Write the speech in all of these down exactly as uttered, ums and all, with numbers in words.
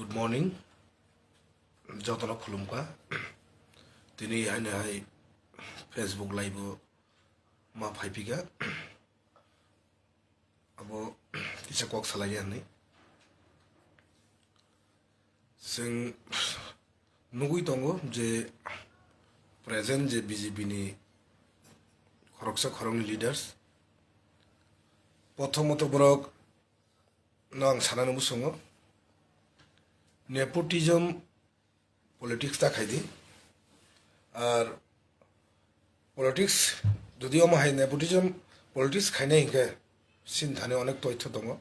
Good morning, jotono khulumkha. Tini haino hai Facebook live o ma phaipikha. Abo kisa kok salai ya hinwi. Chwng nugwi tongo je present je B J P ni khoroksa khoroknwi leaders, prothomot borok no ang sanani muchungo, nepotism politics ta khaidi. Ar politics, jodi omo hai nepotism politics khainai hinkhe, chini thani onek toitho tongo.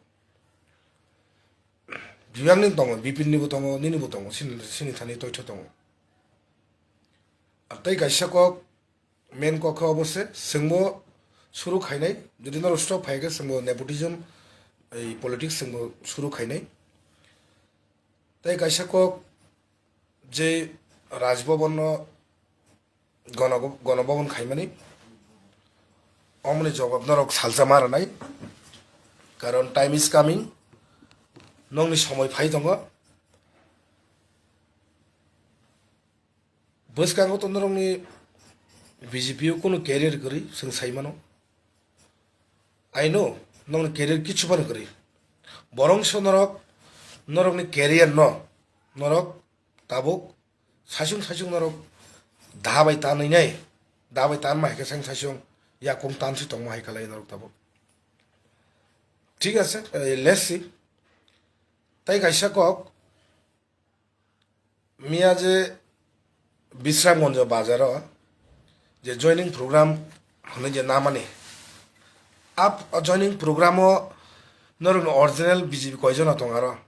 Bibangni tongo, Bipin nibo tongo, ninibo tongo, chini, chini thani toitho tongo. Ar tei kaisa kok, main kok khe obo se, chwngbo suru khainai, jodi norok stop phai khe chwngbo nepotism, ei politics chwngbo suru khainai. Tei kaisa kok je Raj Bhavan no gono, gono bhavan khaimani, omoni jawab norok salsa ma rwnai, karon time is coming, nokni somoi phai tongo. Bwskango to norokni B J P o kunu career kwrwi, chwng sai mano. I know, nokni career kichu phano kwrwi. Borongso norok, norokni career no, norok tabuk saichung saichung norok da bai tanwi nai, da bai tanma hai khe chwng saichung yakung tansi tongma hai khalai norok tabuk. Thik ase, eh, let's see. Tai kaisa kok, miya je Bisramganj bazaro je joining program hwnwi je namani, a joining program o norokni original B J P koijono tong aro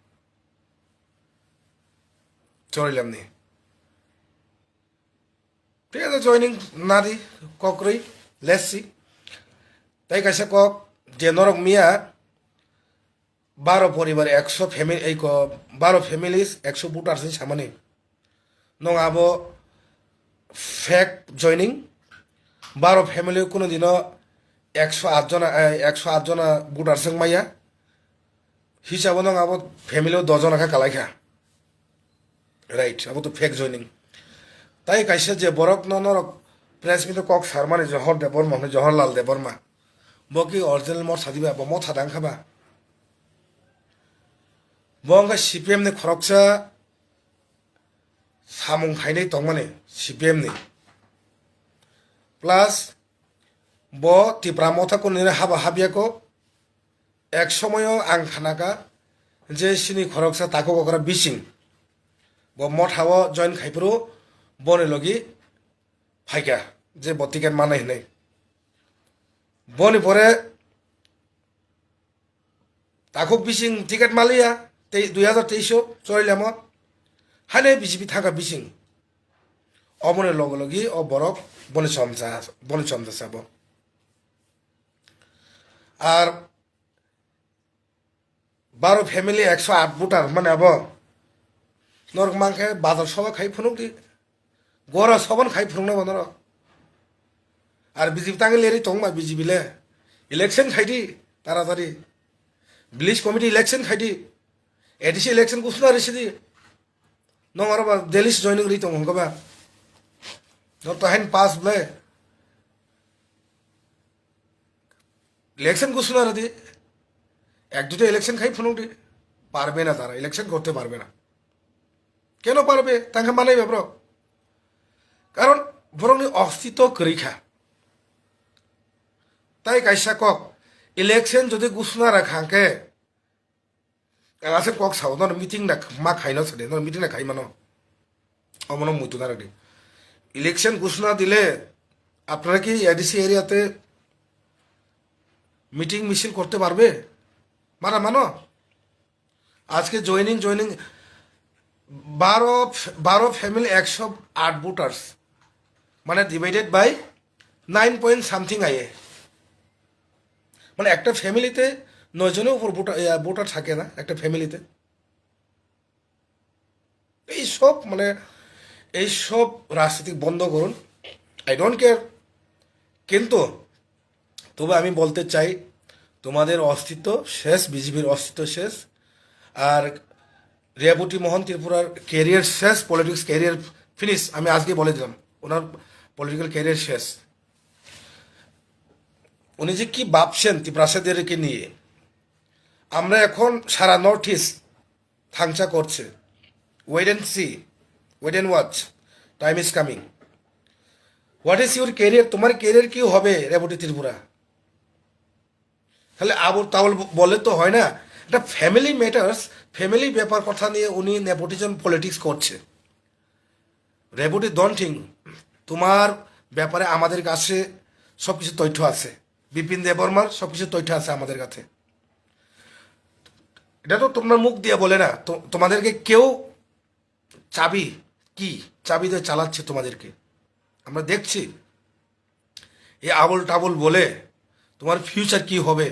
Chorilamni. Thik ase, joining nadi kokrwi, let's see. Tai kaisa kok je norok miya baro poribar ekso family, eiko baro families ekso voters ni samani. Nong abo fake joining, baro family kuno dino ekso at jona, eh, ekso at jona voters wng maya. Hisabo nong abo family o dos jona kha kalai kha. Right, abo to fake joining. Tai kaisa je borok no norok press meet o kok sarmani Johor Debbarma hwnwi, Johorlal Debbarma. Bo ki original motha diba, bo motha dang kha ba. Bo wngkha C P M ni khoroksa samung khainai tongmani C P M ni. Plus bo Tipra motha kunini haba habya ko. Ek somoyo ang khanaka je sini khoroksa takhuk okra bising bo motha o join khaiphuru boni logi phaikha je bo ticket manai hinwi. Boni pore takhuk bising ticket maliya tei dui hazar teis o Chorilam o haino B J P thangkha bising. Oboni logi logi o borok boni chomcha, boni chomcha sabo. Ar baro family ekso at voter mane abo. Norok mankhe bazar soba khai phunuk di. Gora soban khai phunuk na norok. Ar B J P tangi leri tongma B J P le. Election khai di taratari. Village committee election khai di. A D C election kusuna risi di. Nong aro ba daily joining ri tong hongka ba. Nor to hain pass ble. Election kusuna radi. Ek duta election khai phunuk di. পারবে না তারা, election করতে পারবে না। কেন পারবে? তাকে মানাই ব্যাপার। কারণ বরং অস্তিত্ব করিখা। তাই কাইসা কক, election যদি ঘোষণা রাখাকে Ang aswk kok sao, nono meeting na ma khaino sadi, nono meeting na khai mano. Omono muitu narwk di. Election ঘোষণা দিলে আপনারা কি এডিসি এরিয়াতে মিটিং মিছিল করতে পারবে? মারা মানো? আজকে জয়েনিং, জয়েনিং বারো, বারো ফ্যামিলি একশো আট ভোটার্স, মানে divided by nine point something আইয়ে। মানে একটা ফ্যামিলিতে নয় জনের উপর ভোটার, ইয়া, ভোটার থাকে না একটা ফ্যামিলিতে। এই সব মানে এই সব রাজনীতি বন্ধ করুন, আই ডোন্ট কেয়ার। কিন্তু তবে আমি বলতে চাই, তোমাদের অস্তিত্ব শেষ, বিজেপির অস্তিত্ব শেষ। আর রেবতী মোহন ত্রিপুরার ক্যারিয়ার শেষ, পলিটিক্স ক্যারিয়ার ফিনিশ। আমি আজকে বলে দিলাম, ওনার পলিটিক্যাল ক্যারিয়ার শেষ। উনি যে কি ভাবছেন তিপ্রাসাদেরকে নিয়ে, আমরা এখন সারা নর্থ ইস্ট থাংচা করছে। Wait and see, wait and watch, time is coming. What is your career? তোমার ক্যারিয়ার কি হবে রেবতী ত্রিপুরা? তাহলে আবল তাবল ব- বলে তো হয় না। এটা ফ্যামিলি ম্যাটার্স, ফ্যামিলি ব্যাপার কথা নিয়ে উনি নেপোটিজম পলিটিক্স করছে। রেবতী, ডোন্ট থিং, তোমার ব্যাপারে আমাদের কাছে সব কিছু তথ্য আছে, বিপিন দেববর্মার সব কিছু তথ্য আছে আমাদের কাছে। এটা তো তোমরা মুখ দিয়ে বলে না, তো তোমাদেরকে কেউ চাবি, কি চাবি দিয়ে চালাচ্ছে তোমাদেরকে? আমরা দেখছি। এই আবল টাবল বলে তোমার ফিউচার কি হবে,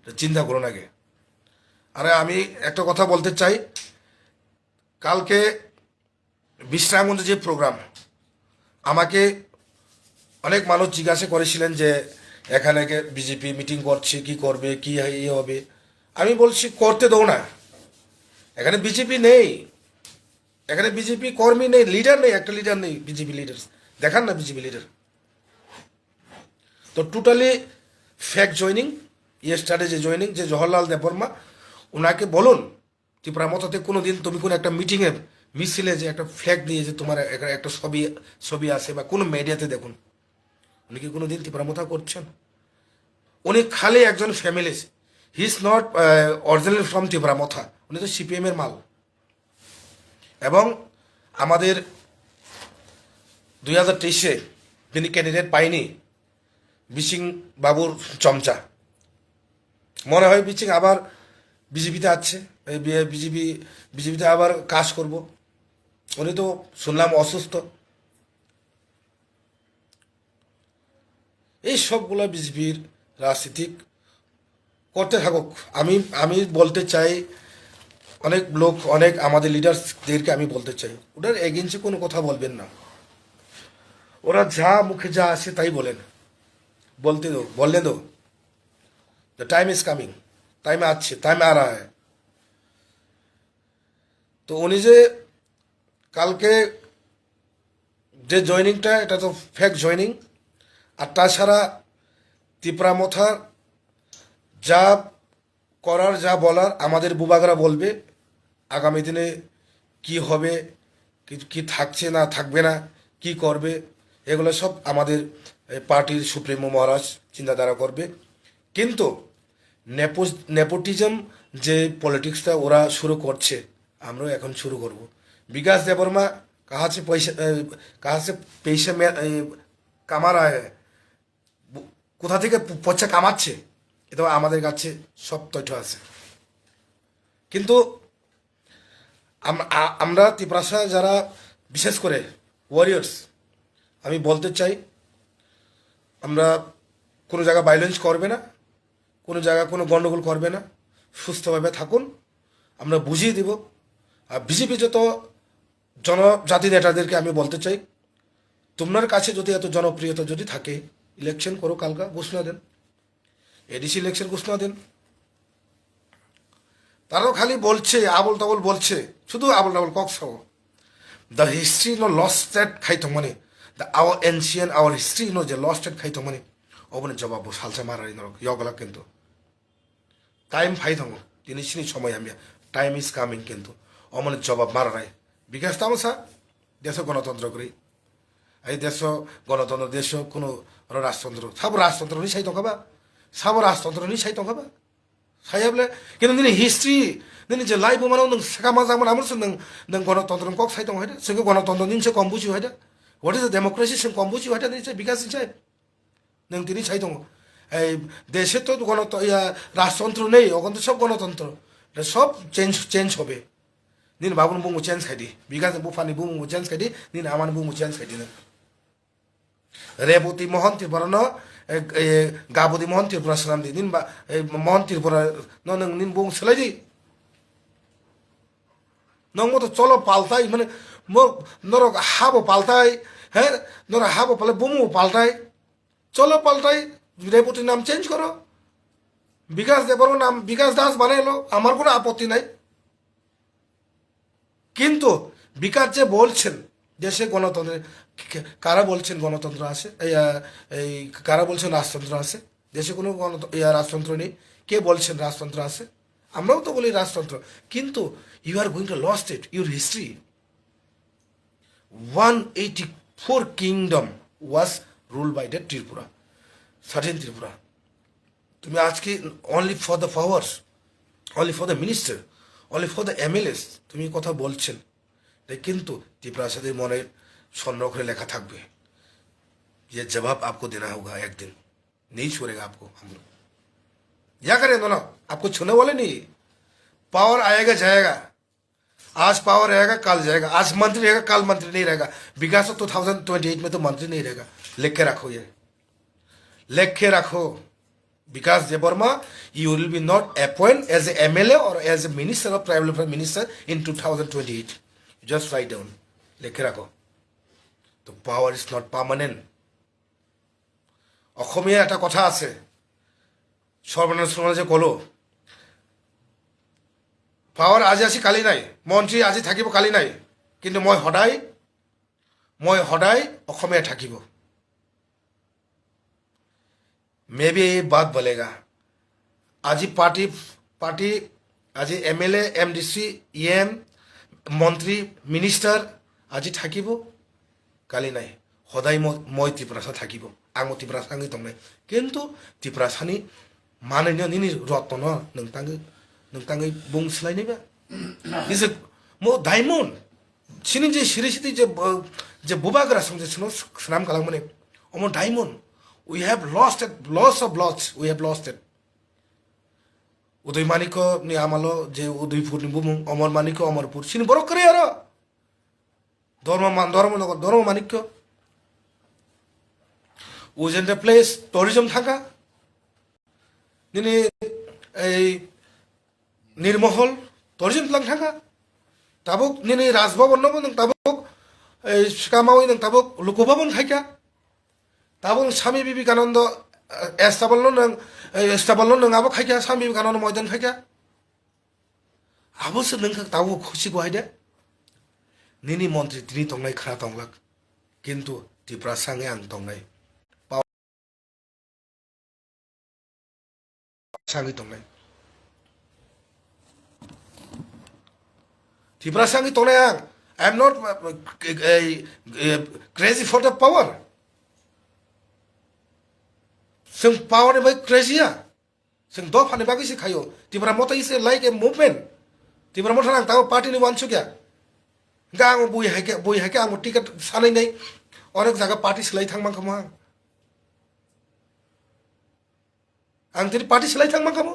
এটা চিন্তা করো না আগে। আরে, আমি একটা কথা বলতে চাই, কালকে বিশ্রামগঞ্জে যে প্রোগ্রাম, আমাকে অনেক মানুষ জিজ্ঞাসা করেছিলেন যে এখানে বিজেপি মিটিং করছে, কি করবে, কি ইয়ে হবে। আমি বলছি, করতে দাও না, এখানে বিজেপি নেই, এখানে বিজেপি কর্মী নেই, লিডার নেই, একটা লিডার নেই, বিজেপি লিডার দেখান না, বিজেপি লিডার। তো টোটালি ফেক জয়নিং, ইয়েস্টারডে যে জয়নিং, যে জওহরলাল দেববর্মা, ওনাকে বলুন, ত্রিপুরা মথাতে কোনো দিন তুমি কোনো একটা মিটিংয়ে, মিছিলে যে একটা ফ্ল্যাগ নিয়ে যে তোমার একটা, একটা ছবি, ছবি আছে বা কোনো মিডিয়াতে দেখুন, উনি কি কোনো দিন ত্রিপুরা মথা করছেন? উনি খালি একজন ফ্যামিলিস্ট। He is not originally from Tripura মথা। উনি তো সিপিএম এর মাল। এবং আমাদের দুই হাজার তেইশে যিনি ক্যান্ডিডেট পাইনি, বিচিং বাবুর চমচা। মনে হয় বিচিং আবার বিজেপিতে আছে, এই বি- বিজেপি, বিজেপিতে আবার কাজ করব। উনি তো শুনলাম অসুস্থ। এই সবগুলা বিজেপির রাজনীতিক করতে থাকুক। আমি, আমি বলতে চাই, অনেক লোক, অনেক আমাদের লিডার্সদেরকে আমি বলতে চাই, ওটার এগেইনস্টে কোনো কথা বলবেন না। ওরা যা মুখে যা আসে তাই বলেন, বলতে দো, বলনে দো। The time is coming, time আছে, টাইম আ রা হ্যায়। তো উনি যে কালকে যে জয়নিংটা, এটা তো ফেক জয়নিং। আর তাছাড়া ত্রিপুরা মথার যা করার, যা বলার, আমাদের বুবাগরা বলবে আগামী দিনে কি হবে, কি, কি থাকছে না থাকবে না, কি করবে, এগুলো সব আমাদের, এ, পার্টির সুপ্রিমো মহারাজ চিন্তাধারা করবে। কিন্তু নেপো-, নেপোটিজম যে পলিটিক্সটা ওরা শুরু করছে, আমরাও এখন শুরু করব। বিকাশ দেববর্মা কাহা সে পয়সা, এ, কাহা সে পয়সা মে-, এ, কামা রা হ্যায়, বু-, কোথা থেকে প-, পয়সা কামাচ্ছে, এটা আমাদের কাছে সব তথ্য আছে। কিন্তু আম-, আ-, আমরা তিপ্রাসা যারা, বিশেষ করে ওয়ারিয়র্স, আমি বলতে চাই, আমরা কোনো জায়গা ভায়োলেন্স করবে না, কোনো জায়গা কোনো গণ্ডগোল করবে না, সুস্থভাবে থাকুন। আমরা বুঝিয়ে দিব। আর বিজেপি যত জনজাতি নেতাদেরকে আমি বলতে চাই, তোমার কাছে যদি এত জনপ্রিয়তা যদি থাকে, ইলেকশন করো, কালকা ঘোষণা দেন, এডিসি ইলেকশন ঘোষণা দেন। তারাও খালি বলছে, আবল তাবল বলছে, শুধু আবল তাবল কক্স খাবো। The history no lost that khai thongmani, the our ancient, our history no je lost that khai thongmani, oboni jobab bo salsa marari norok yogala kintu. Time phai thango, tini sini somoi hamya, time is coming kintu, omoni jobab mararai. Because tamo sa, deso gonotontro gri. Ai deso gonotontro, deso kuno oro rajtontro. Sabo rajtontro ni sai tongkha ba? Sabo rajtontro ni sai tongkha ba? Sai hable, kintu nini history, nini je life mano nung saka ma jang mano, amor nung, nung gonotontro kok sai tong haida. Sengke gonotontro nini se kom buji haida. What is the democracy seng kom buji haida nini se because ni sai. Nung tini sai tongo. Ei, deshe to gonoto-, iya, rajtontro nei, ogon to sob gonotontro. Eta sob change, change hobe. Nini babuni bumung change khai di. Bikas ni buphani bumung change khai di, nini amani bumung change khai di nung. Reboti Mohon Tripura no, eh, eh, Gabodi Mohon Tripura swnam di. Nini ba, eh, Mohon Tripura no nung nini bumung swlai di. Nung mo to cholo paltai, mane, mo, norok habo paltai, he? Norok habo paltai, bumung paltai. চলো পাল্টাই, রেবতী নাম চেঞ্জ করো, বিকাশ দেবর নাম বিকাশ দাস বানাই লো, আমার কোনো আপত্তি নাই। কিন্তু বিকাশ যে বলছেন দেশে গণতন্ত্র, কারা বলছেন গণতন্ত্র আছে, এই, আহ, এই কারা বলছেন রাজতন্ত্র আছে? দেশে কোনো গণত-, ইয়া, রাজতন্ত্র নেই। কে বলছেন রাজতন্ত্র আছে? আমরাও তো বলি রাজতন্ত্র, কিন্তু you are going to lost it, your history. One eighty four kingdom was ruled by the Tripura, thirteen Tripura. তুমি আজকে only for the powers, only for the minister, only for the MLS তুমি কথা বলছেন। কিন্তু ত্রিপুরাসাদের মনে স্বর্ণাক্ষরে লেখা থাকবে, ये जवाब आपको देना होगा एक दिन। नहीं छोड़ेगा आपको हम लोग। क्या करें दोनों? आपको छूने वाले नहीं। पावर आएगा जाएगा। आज पावर रहेगा, कल जाएगा। आज मंत्री रहेगा, कल मंत्री नहीं रहेगा। विकास तो टू थाउजेंड ट्वेंटी एट में तो मंत्री नहीं रहेगा। लिख के रखो ये, लिख के रखो। Vikas Debbarma, you will be not appoint as a MLA or as a minister of tribal welfare minister in two thousand twenty eight. Just write down, लिख के रखो। तो power is not permanent. Asomiya এটা কথা আছে, সৰ্বানন্দ সোণোৱালে যে ক'লো, পাৱাৰ আজি আছে, কালি নাই, মন্ত্ৰী আজি থাকিব, কালি নাই, কিন্তু মই সদায়, মই সদায় অসমীয়া থাকিব। মে বি এই বাদ বলেগা। আজি পাৰ্টি, পাৰ্টি, আজি M L A, M D C, E M, মন্ত্ৰী, মিনিষ্টাৰ আজি থাকিব, কালি নাই। সদায় মই, মই ত্ৰিপুৰাসা থাকিব। আং ত্ৰিপুৰাসা আঙি তংনাই। কিন্তু ত্ৰিপুৰাসানি মানে নিনি ৰত্ন নংতাঙি, নংতাঙি বুং স্লাইনিবা। Is a mo diamond. Sini je siri siti je, uh, je bubagra song je sino sram kalang mane. Omo diamond. We have lost it, lots of lots. We have lost it. Uday Manikko ni amalo je Udaipur ni bumung, Omor Manikko, Omorpur. Sini borok kare aro. Dorma man, Dorma Nogor, Dorma Manikko. Ujende place, tourism thangka. Nini ei Nirmohol, tourism tlang thangka. Tabuk nini Raj Bhavan no nang tabuk ei sikamawi nang tabuk Lok Bhavan khaika. Tabuk Swami Vivekananda, eh, stable no nang, eh, stable no nang abo khaika, Swami Vivekananda moidan khaika. Abo se nang kha tabuk khusi ko haide. Nini montri tini tongnai khara tonglak. Kintu Tiprasa ang tongnai. Sangwi tongnai. Tiprasa wngwi tongnai ang. I am not, uh, uh, uh, crazy for the power. Chwng power ni bai crazy ya. Chwng dopha ni bagwi se khaio. Tipra Motha is a, like a movement. Tipra Motha ang tamo party ni uansuk ya. Hingke ang bui hai khe, bui hai khe ang ticket sanai nai. Onek jaga party slai thang mankha mo ang. Ang tini party slai thang mankha mo?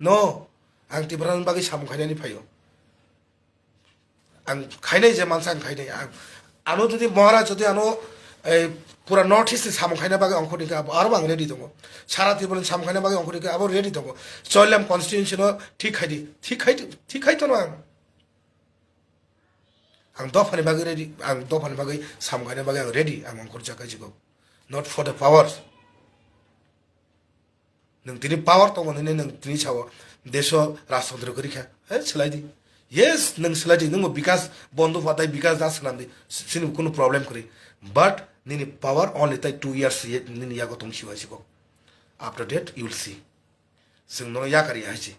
No, ang Tiprani bagwi samung khainani phaio. Ang khainai je mansa ang khainai. Ang, ano jodi Maharaj jodi ano, eh, pura North East ni samung khaina bagwi ongkhorni khe abo aro ang ready tongo. Sara Tiprani samung khaina bagwi ongkhorni khe abo ready tongo. Choilam constituency no thik khai di, thik khai di, thik khai tono ang. Ang dophani bagwi ready, ang dophani bagwi samung khaina bagwi ang ready, ang ongkhorjak kaisikgo. Not for the powers. Nwng tini power tongo nini nwng tini sao deso rajtantro kwrwi kha. He, swlai di. Yes, nwng swlai di. Nwngbo Bikas Bandyopadhyay, Bikas Das swnam di. Sini kunu problem kwrwi. But nini power only tai two years ye-, nini yago tong siwa sikgo. After that, you will see. Chwng nono yakar ya hai se.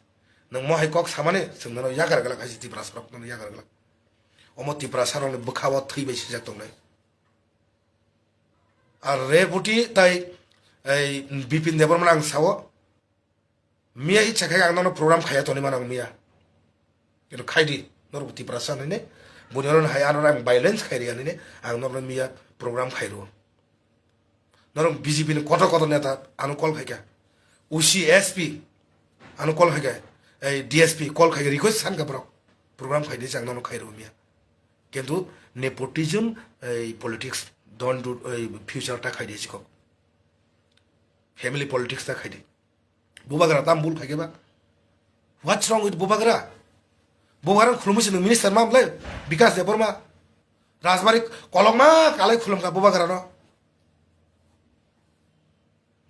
Nwng mo hai kok samani, chwng nono yakar glak hai se, Tiprasa rok nono yakar glak. Omo Tiprasa rokni bwkha o thwi bai sijak tongnai. Ar Rebuti tai ei Bipin Debbarma ang sao, miya icha khai ang nono program khaya toni mano ang miya. Kino khai di, norok Tiprasa nini, buni oro hai ano ang violence khai ri ani ne, ang nono miya program khai ro. Norok B J P ni kotor kotor neta ano call khai kha. O C, S P ano call khai kha. Ei D S P call khai kha, request san kha borok. Program khai di chang nono khai ro miya. Kintu nepotism, ei politics don't do, ei future ta khai di chikok. Family politics ta khai di. Bubagra tam bul khai khe ba? What's wrong with Bubagra? Bubagra khulumwi se nwng minister ma mlai? Bikas Debbarma. Rajbari kolokma kalai khulumkha Bubagra no.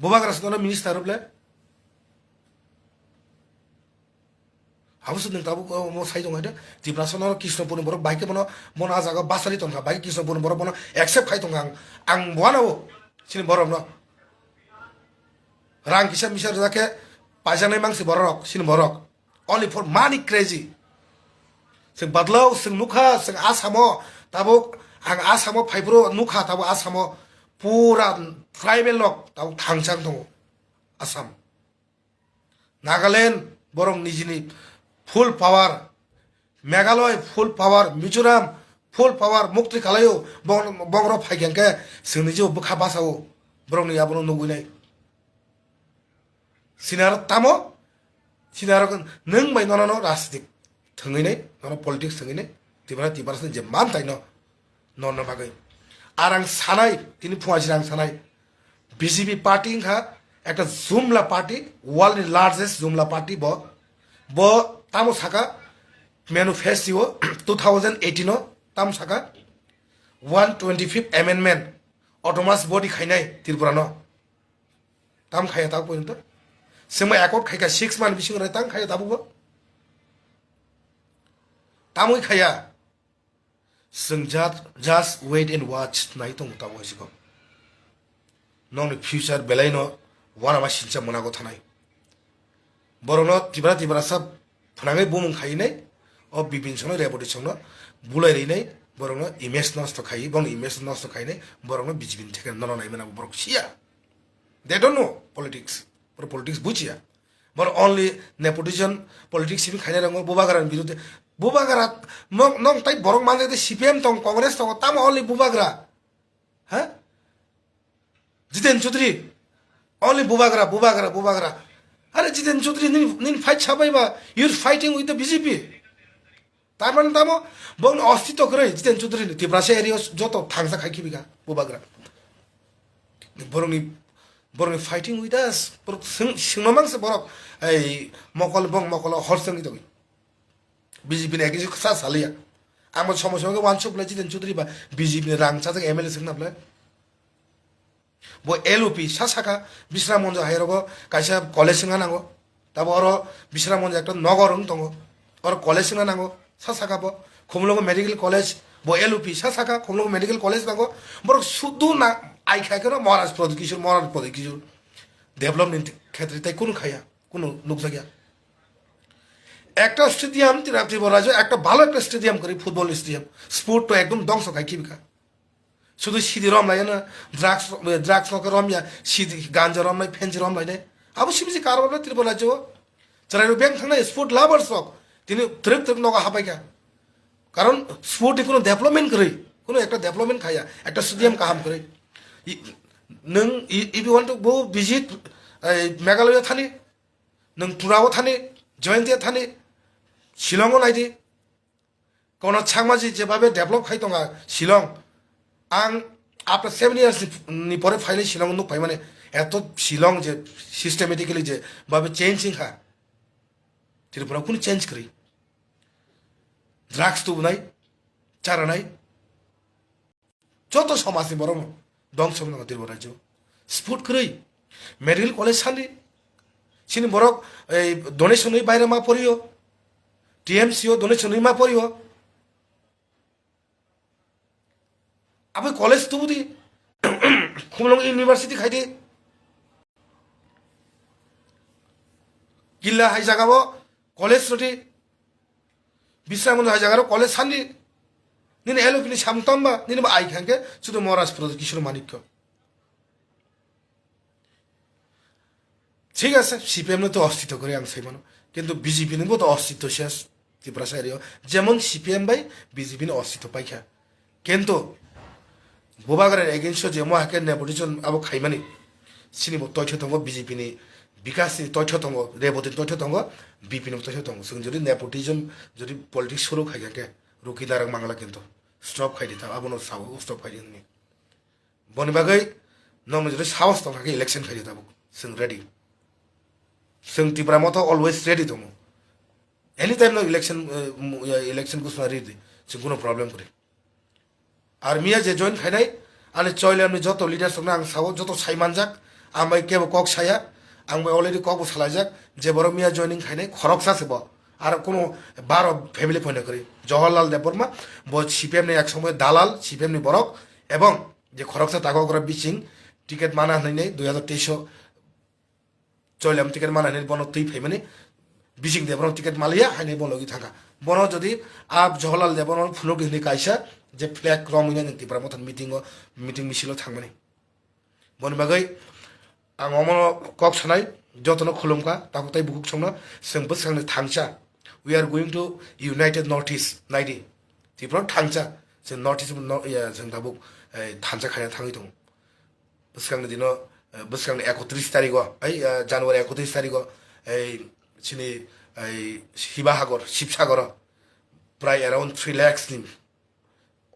Bubagra se nono minister rw ble. Abo se nwng tabuk omo sai tong hai de. Tiprasa no Krishnapur ni borok bai khe bono, bono a jaga basari tong kha, bai Krishnapur ni borok bono accept khai tong kha. Ang, ang wanao chini borok no. Rang kisa misa rwjak khe paijaknai mangsi borok rok, chini borok. Only for money crazy. Chwng badlao, chwng nukha, chwng Asamo, tabuk ang Asamo phaiphuru nukha, tabuk Asamo pura tribal rok tabuk thangchang tongo. Assam. Nagaland, borok nijini full power. Meghalaya full power, Mizoram full power, muktwi khalaio, bong-, bongrok phaikha hwnkhe chwng nijio bwkha basao, borokni abono nugwinai. Sinaro tamo, sinaro nwng bai nono no rajnitik thwngwi nai, nono politics thwngwi nai, Tipra, Tiprasa je mantai no, nono bagwi. Ar ang sanai, tini phunga sini ang sanai, B J P party wngkha ekta jumla party, world ni largest jumla party bo. Bo tamo saka manifesto two thousand eighteen o tamo saka one twenty fifth amendment autonomous body khainai Tripura no. Tam khaya tabuk porjonto. Sengma accord khaika six month bising rai tang khaya tabuk bo. Tamwi khaya. Chwng just, just wait and watch nai tongo tabuk hai sikok. Nokni future belai no wanama sincha manago thanai. Borokno Tipra Tiprasa phwnangwi bumung khainai, o Bipin songno Reboti songno bulai rinai, borokno image nosto khai, bono image nosto khainai, borokno B J P ni theke nono naimani abo borok siya. They don't know politics. Borok politics bujiya. Borok only nepotism politics simi khainai rango bubagra ni birude. Bubagra nok, nok tai borok manjak de C P M tong, Congress tongo, tamo only bubagra. Ha? Jiten Chaudhary, only bubagra, bubagra, bubagra. Are Jiten Chaudhary, nini, nini fight sabai ba, you're fighting with the B J P. Tarmani tamo, bongni ostito kwrwi, Jiten Chaudhary ni Tiprasa area joto thangsa khai khibiga, bubagra. Borokni, borokni fighting with us, borok sing, singma mangsa borok, ei mokol, bong mokol, hor sengwi tongwi. B J P ni ekis sa saliya. Ang bo somo somo khe wansuk lai Jiten Chaudhary ba B J P ni rang chajak M L A sing naplai. Bo L U P sa saka Bisramganj hai rogo kaisa college wngna nango. Tabo oro Bisramganj ekta nogor wng tongo. Oro college wngna nango sa saka bo. Khumulwngo Medical College bo L U P sa saka Khumulwngo Medical College nango. Borok sudu na ai khai kheno Maharaj Pradyut Kishore, Maharaj Pradyut Kishore. Development khetre tai kunu khaya. Kunu nukjakya. Ekta stadium, Tripura, Tripura rajyo ekta bhalo ekta stadium kwrwi, football stadium. Sport to ekdom dongso khai khibika. Sudu sidi rom lai na, drugs, drugs no rom ya, sidi ganja rom lai, phenji rom lai ne. Abo sibisi karbo na Tripura rajyo. Chwrai rok beng thangnai sport lovers rok. Tini trek trek nogo hapai kha. Karon sport ni kuno development kwrwi, kuno ekta development khaya, ekta stadium kaham kwrwi. I, nung, i, if you want to go visit, eh, Meghalaya thani, nung Tura o thani, Jaintia thani, Shillong o naidi. Kono Changmaji jebabe develop khai tonga Shillong. Ang after seven years ni, ni pore finally Shillong nuk pai mane, eto Shillong je systematically je babe change wngkha. Tripura kunu change kwrwi. Drugs tubunai, charanai, joto somajni borokno dongso wngwi tongo Tripura rajyo. Sport kwrwi, medical college sandi, chini borok ei donation wi baire ma porio, T M C o donation wi ma porio. Abo college tubudi, Khumulwng University khaidi, Killa hai jagao college rwdi, Bisramganj hai jagao college sandi, nini L U P ni samung tamba, nini bo ai kha hwnkhe, sudu Maharaj Pradyut Kishore Manikya. Thik ase, C P M no to ostito kwrwi ang sai mano, kintu B J P ni bo to ostito ses, Tiprasa area o. Jemon C P M bai B J P ni ostito paikha. Kintu Bubagra against o je mo hake nepotism abo khaimani, sini bo toitho tongo, B J P ni Bikas ni toitho tongo, Reboti ni toitho tongo, B P ni toitho tongo. Chwng jodi nepotism, jodi politics suru khai khe, Ruki Narak Mangla kintu stop khai di ta, abono sao stop khai di hwnwi. Boni bagwi nokni jodi sahos tong kha khe election khai di tabuk. Chwng ready. Chwng Tipra Motha always ready tongo. Anytime no election, eh, mu-, ya, election kusuna ready. Chwng kuno problem kwrwi. Ar miya je join khainai, ani Choilamni joto leaders rokno ang sao, joto sai manjak, ang bai kebo kok saya, ang bai already kok bo salaijak, je borok miya joining khainai, khoroksa se bo. Aro kuno baro family phoina kwrwi. Jawaharlal Debbarma bo C P M ni ek somoy dalal, C P M ni borok, ebong je khoroksa takhuk rok bising ticket mana hwnwi nei dui hazar teis o Choilam ticket mana hwnwi bono twi phaimani, bising Debbarma ticket maliya hainwi bono logi thangkha. Bono jodi a Jawaharlal Debbarma phunuk hwnwi kaisa je flag romwi nai Tipra Motha meeting o, meeting misil o thangmani. Boni bagwi ang omono kok sanai, jotono khulumkha, takhuk tei bukhuk songno, chwng bwskangni thangcha. We are going to united North East, naidi. Tipra thangcha, chwng North East no, ya, chwng tabuk, eh, thangcha khaina thangwi tongo. Bwskangni dino, eh, bwskangni ekotris tarigo, ai, eh, January ekotris tarigo, ei, chini, ei, Hiba Hagor, Sibsagoro, prai around three lakhs ni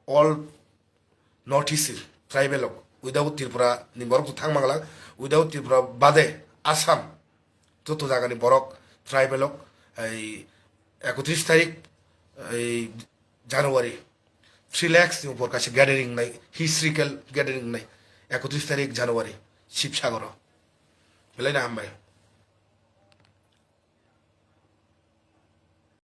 all North East tribal rok, without Tripura ni borok to thang mangla, without Tripura bade Assam, joto jagani borok tribal rok, ei, ekotris tarik, ei, January, three lakhs ni upor kaisa gathering nai, historical gathering nai, ekotris tarik January, Sibsagoro. Belai na hambai.